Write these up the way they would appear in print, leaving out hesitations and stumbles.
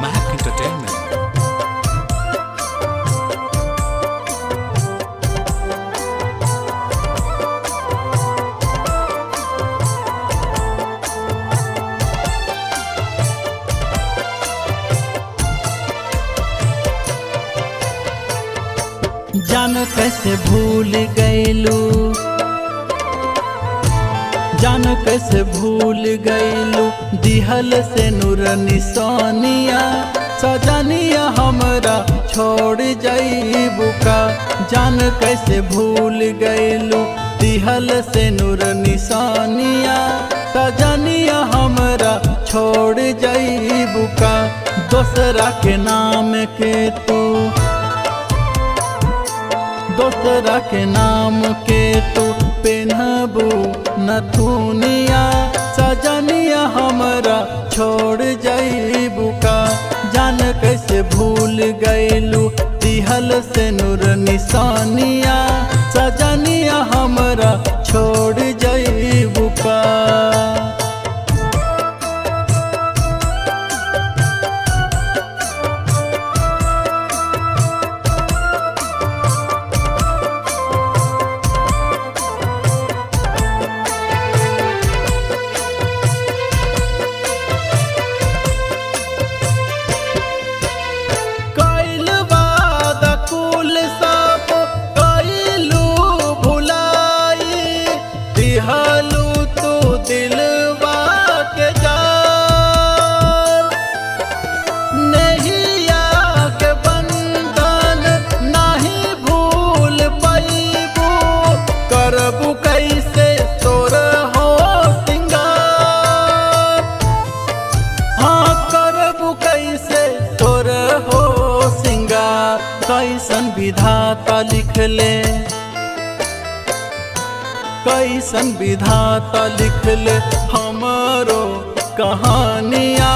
Mac Entertainment. जान कैसे भूल गईलू, जान कैसे भूल गईलू, दिहल से नूर निशानिया सजनिया हमरा छोड़ जईबू का। जान कैसे भूल गईलू, दिहल से नूर निशानिया सजनिया हमरा छोड़ जईबू का। दोसरा के नाम के तू, दोसरा के नाम के तू पेन्हबू नथुनिया सजनिया हमरा छोड़ जईबू का। जान कैसे भूल गईलू, दिहल से नूर निशानिया सजनिया हमरा छोड़ जईबू का। कैल वादा कुल सब कैलू भुलाई, दिहलू तू दिलवा के जान। नहिया के बंधन नाही भूल पैबू, करबू कैसे तोर हो सिंगार। हाँ करबू कैसे तोर हो सिंगार। कैसन विधाता लिखले, कैसन विधाता लिखले हमरो कहानिया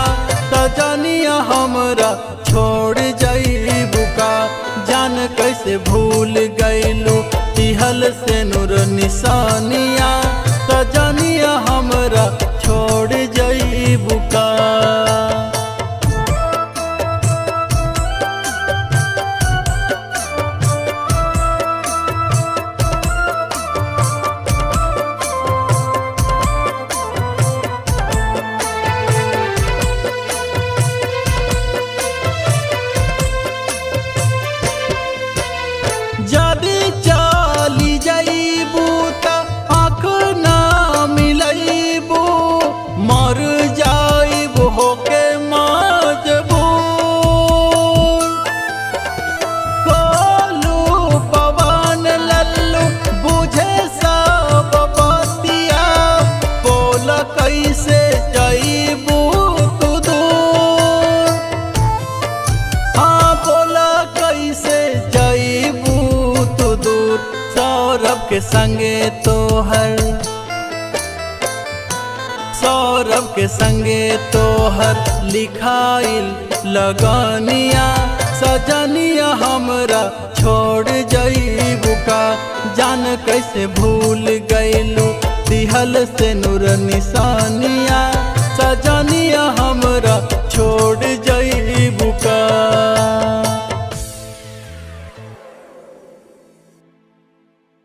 सजनिया हमरा छोड़ जईबू का। जान कैसे भूल गईलू, दिहल से नूर निशानिया सजनिया हमरा छोड़ जईबू का। जदि चली जईबू त आँख ना मिलैबू, मर जाइबू होके मजबूर। गोलू पवन लल्लू बुझे सब बतिया, बोल कैसे जईबू तू दूर। हाँ बोला कैसे जईबू तू दूर। सौरभ के संगे तोहर, सौरभ के संगे तोहर लिखाइल लगनिया सजनिया हमरा छोड़ जईबू का। जान कैसे भूल गईलू, दिहल से नूर निशानिया सजनिया हमरा छोड़ जईबू।